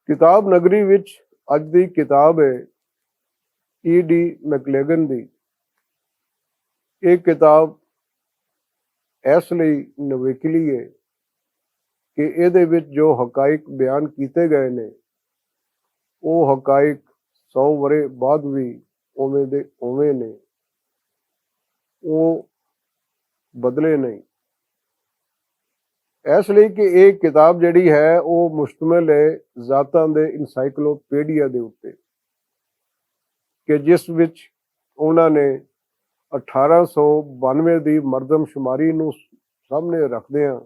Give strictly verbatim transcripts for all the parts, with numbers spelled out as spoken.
کتاب نگری وچ اج دی کتاب ہے ای ڈی میکلیگن دی۔ ایک کتاب ایس لئی نویکلی ہے کہ ایہدے وچ جو حقائق بیان کیتے گئے نے، او حقائق سو ورے بعد وی اوویں دے اوویں نے، او بدلے نہیں۔ ایس لئی کہ ایہہ کتاب جیہڑی ہے او مشتمل ہے ذاتاں دے انسائیکلوپیڈیا دے اتے، کہ جس وچ انہاں نے اٹھارہ سو بانوے دی مردم شماری نوں سامنے رکھدے ہاں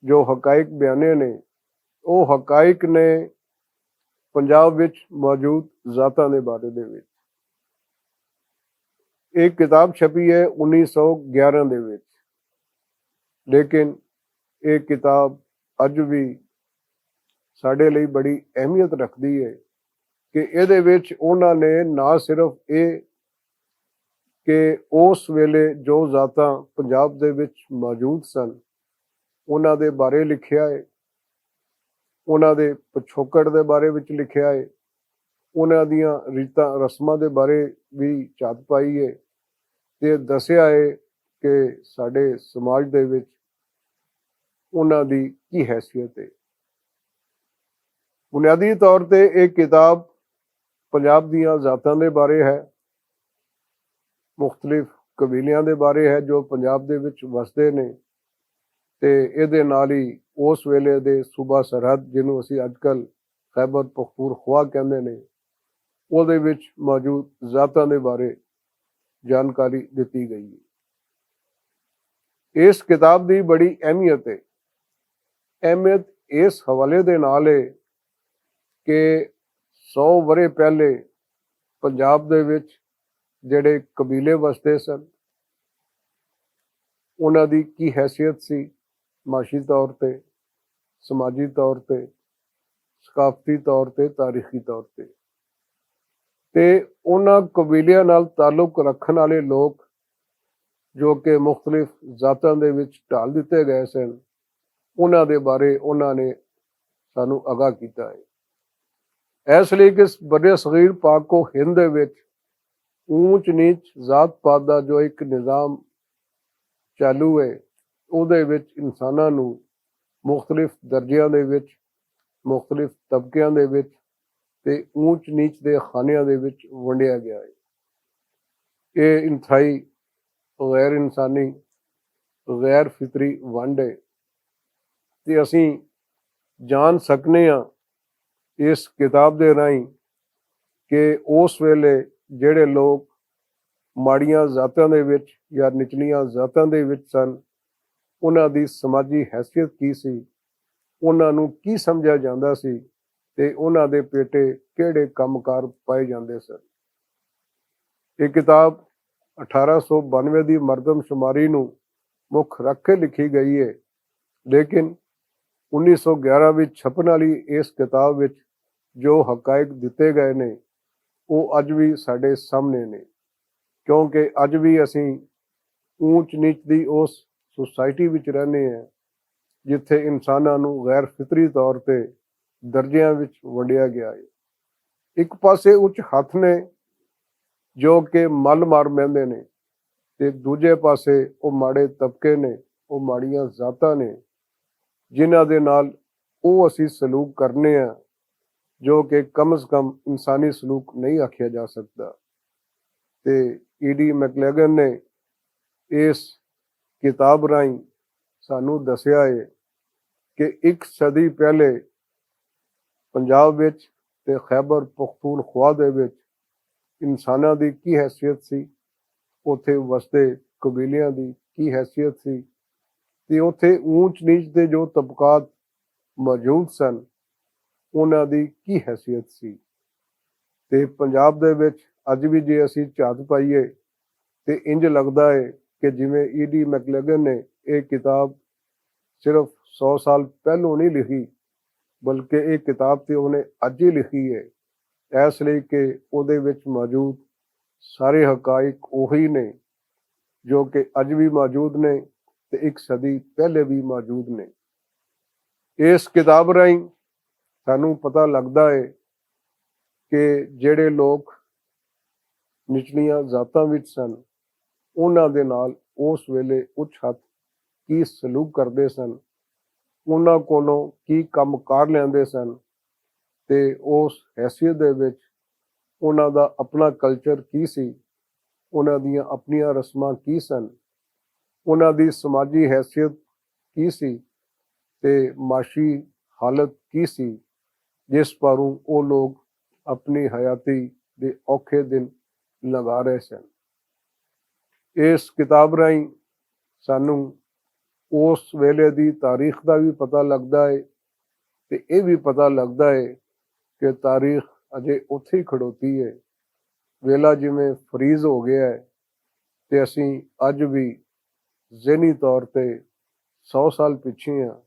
جو حقائق بیانے نے، او حقائق نے پنجاب وچ موجود ذاتاں دے بارے دے وچ۔ ایک کتاب چھپی ہے انیس سو گیارہ دے وچ، لیکن ایک کتاب اج وی ساڈے لئی بڑی اہمیت رکھدی ہے کہ ایہدے وچ انہاں نے نہ صرف ایہہ کہ اوس ویلے جو ذاتاں پنجاب دے وچ موجود سن، انہاں دے بارے لکھیا ہے، انہاں دے پچھوکڑ دے بارے وچ لکھیا ہے، انہاں دیاں ریتاں رسماں دے بارے وی چات پائی ہے، تے دسیا ہے کہ ساڈے سماج دے وچ انہاں دی کی حیثیت ہے۔ بنیادی طور تے ایہہ کتاب پنجاب دیاں ذاتاں دے بارے ہے، مختلف قبیلیاں دے بارے ہے جو پنجاب دے وچ وسدے نے، تے ایہدے نال ہی اوس ویلے دے صوبہ سرحد جنوں اسی اج کل خیبر پختونخوا کہندے نے، اوہدے وچ موجود ذاتاں دے بارے جانکاری دتی گئی ہے۔ اس کتاب دی بڑی اہمیت ہے۔ اہمیت اس حوالے دے نال ہے کہ سو ورے پہلے پنجاب دے وچ جڑے قبیلے وسدے سن، انہاں دی کی حیثیت سی، معاشی طور تے، سماجی طور تے، ثقافتی طور تے، تاریخی طور تے، تے انہاں قبیلیاں نال تعلق رکھن والے لوگ جو کہ مختلف ذاتاں دے وچ ڈال دتے گئے سن، انہاں دے بارے انہاں نے سانوں آگاہ کیتا ہے۔ ایس لئی کہ اس برے صغیر پاک و ہند دے وچ اونچ نیچ ذات پات دا جو ایک نظام چالو ہے، اوہدے وچ انساناں نوں مختلف درجیاں دے وچ، مختلف طبقیاں دے وچ تے اونچ نیچ دے خانیاں دے وچ ونڈیا گیا ہے۔ ایہہ انتہائی غیر انسانی، غیر فطری ونڈ ہے۔ تے اسیں جان سکنے ہاں اس کتاب دے راہیں کہ اوس ویلے جڑے لوگ ماڑیاں ذاتاں دے وچ یا نچلیاں ذاتاں دے وچ سن، انہاں دی سماجی حیثیت کی سی، انہاں نوں کی سمجھیا جاندا سی، تے انہاں دے پیٹے کہڑے کم کار پائے جاندے سن۔ ایہہ کتاب اٹھارہ سو بانوے دی مردم شماری نوں مکھ رکھ کے لکھی گئی ہے، لیکن انیس سو گیارہ وچ چھپن والی اس کتاب وچ جو حقائق دتے گئے نے، او اج وی ساڈے سامنے نے، کیونکہ اج وی اسیں اونچ نیچ دی اس سوسائٹی وچ رہنے ہیں جتھے انساناں نوں غیر فطری طور تے درجیاں وچ ونڈیا گیا ہے۔ اک پاسے اچ ہتھ نے جو کہ مل مار مہندے نے، تے دوجے پاسے او ماڑے طبقے نے، او ماڑیاں ذاتاں نے جنہاں دے نال او اسی سلوک کرنے آں جو کہ کم از کم انسانی سلوک نہیں آکھیا جا سکدا۔ تے ای ڈی میکلیگن نے اس کتاب راہیں سانوں دسیا ہے کہ اک صدی پہلے پنجاب وچ تے خیبر پختونخوا دے وچ انساناں دی کی حیثیت سی، اوتھے وسدے قبیلیاں دی کی حیثیت سی، تے اوتھے اونچ نیچ دے جو طبقات موجود سن، انہاں دی کی حیثیت سی۔ تے پنجاب دے وچ اج وی جے اسی جھات پائیے تے انج لگدا ہے کہ جویں ای ڈی میکلیگن نے ایہہ کتاب صرف سو سال پہلوں نہیں لکھی، بلکہ ایہہ کتاب تے انہوں نے اج ہی لکھی ہے۔ ایس لئی کہ اوہدے وچ موجود سارے حقائق اوہی نے جو کہ اج وی موجود نے تے اک صدی پہلے وی موجود نے۔ اس کتاب راہیں سانوں پتہ لگدا ہے کہ جڑے لوک نچلیاں ذاتاں وچ سن، انہاں دے نال اس ویلے اچ ہتھ کی سلوک کردے سن، انہاں کولوں کی کم کار لیندے سن، تے اس حیثیت دے وچ انہاں دا اپنا کلچر کی سی، انہاں دیاں اپنیاں رسماں کی سن، انہاں دی سماجی حیثیت کی سی، تے معاشی حالت کی سی، جس پاروں او لوگ اپنی حیاتی دے اوکھے دن لگا رہے سن۔ اس کتاب راہیں سانوں اس ویلے دی تاریخ دا وی پتہ لگدا ہے، تے ایہہ وی پتہ لگدا ہے کہ تاریخ اجے اتھے ہی کھڑوتی ہے۔ ویلا جیویں فریز ہو گیا ہے، تے اسیں اج وی ذہنی طور تے سو سال پچھے ہاں،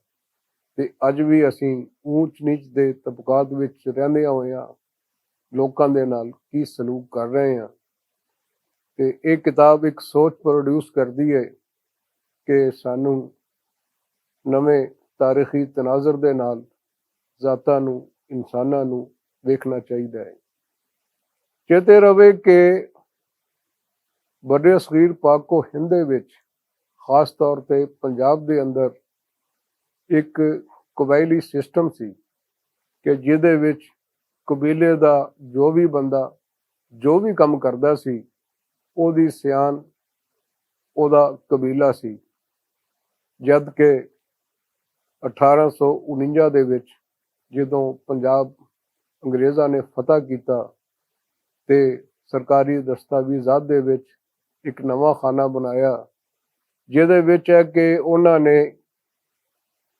تے اج وی اسیں اونچ نیچ دے طبقات وچ رہندے ہوئے ہاں، لوکاں دے نال کی سلوک کر رہے ہاں۔ تے ایہہ کتاب اک سوچ پروڈیوس کردی ہے کہ سانوں نویں تاریخی تناظر دے نال ذاتاں نوں، انساناں نوں ویکھنا چاہیدا ہے۔ چیتے رہے کہ برصغیر پاک و ہند دے وچ، خاص طور تے پنجاب دے اندر، اک قبائلی سسٹم سی کہ جس دے وچ قبیلے دا جو وی بندہ جو وی کم کردا سی، اوہدی سیان اوہدا قبیلہ سی۔ جد کہ اٹھارہ سو انجا دے وچ جدوں پنجاب انگریزاں نے فتح کیتا، تے سرکاری دستاویزات دے وچ اک نواں خانہ بنایا، جس دے وچ ہے کہ انہاں نے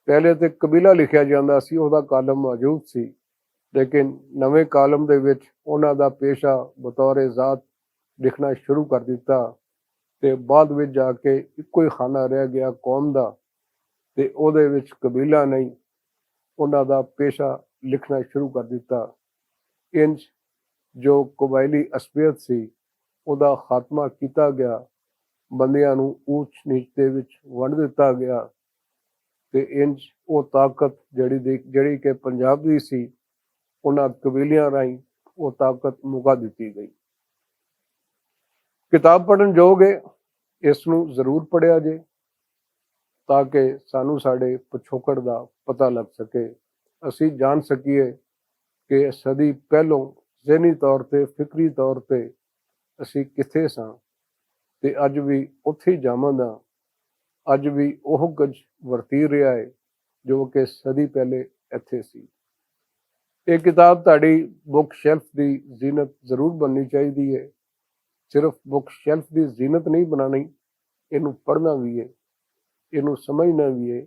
پہلے تے قبیلہ لکھیا جاندا سی، اوہدا کالم موجود سی، لیکن نویں کالم دے وچ انہاں دا پیشہ بطور ذات لکھنا شروع کر دتا، تے بعد وچ جا کے اکو ہی خانہ رہ گیا قوم دا، تے اوہدے وچ قبیلہ نہیں، انہاں دا پیشہ لکھنا شروع کر دتا۔ انج جو قبائلی عصبیت سی، اوہدا خاتمہ کیتا گیا، بندیاں نوں اونچ نیچ دے وچ ونڈ دتا گیا، تے انج او طاقت جڑی دی جڑی کہ پنجاب دی سی، انہاں قبیلیاں راہیں او طاقت مکا دتی گئی۔ کتاب پڑھن جوگ ہے، اس نوں ضرور پڑھیا جے، تاکہ سانوں ساڈے پچھوکڑ دا پتہ لگ سکے، اسی جان سکیے کہ صدی پہلوں ذہنی طور تے، فکری طور تے اسی کتھے ساں، تے اج وی اتھے جاواں دا، اج وی اوہ کچھ ورتی رہیا ہے جو کہ صدی پہلے اتھے سی۔ ایہہ کتاب تہاڈی بک شیلف دی زینت ضرور بننی چاہیدی ہے۔ صرف بک شیلف دی زینت نہیں بنانی، اینوں پڑھنا وی ہے، اینوں سمجھنا وی ہے،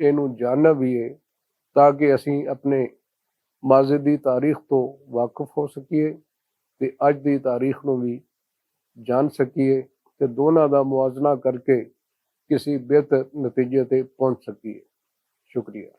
اینوں جاننا وی ہے، تاکہ اسیں اپنے ماضی دی تاریخ توں واقف ہو سکیے، تے اج دی تاریخ نوں وی جان سکیے، تے دوناں دا موازنہ کر کے کسی بہتر نتیجے تے پہنچ سکیے۔ شکریہ۔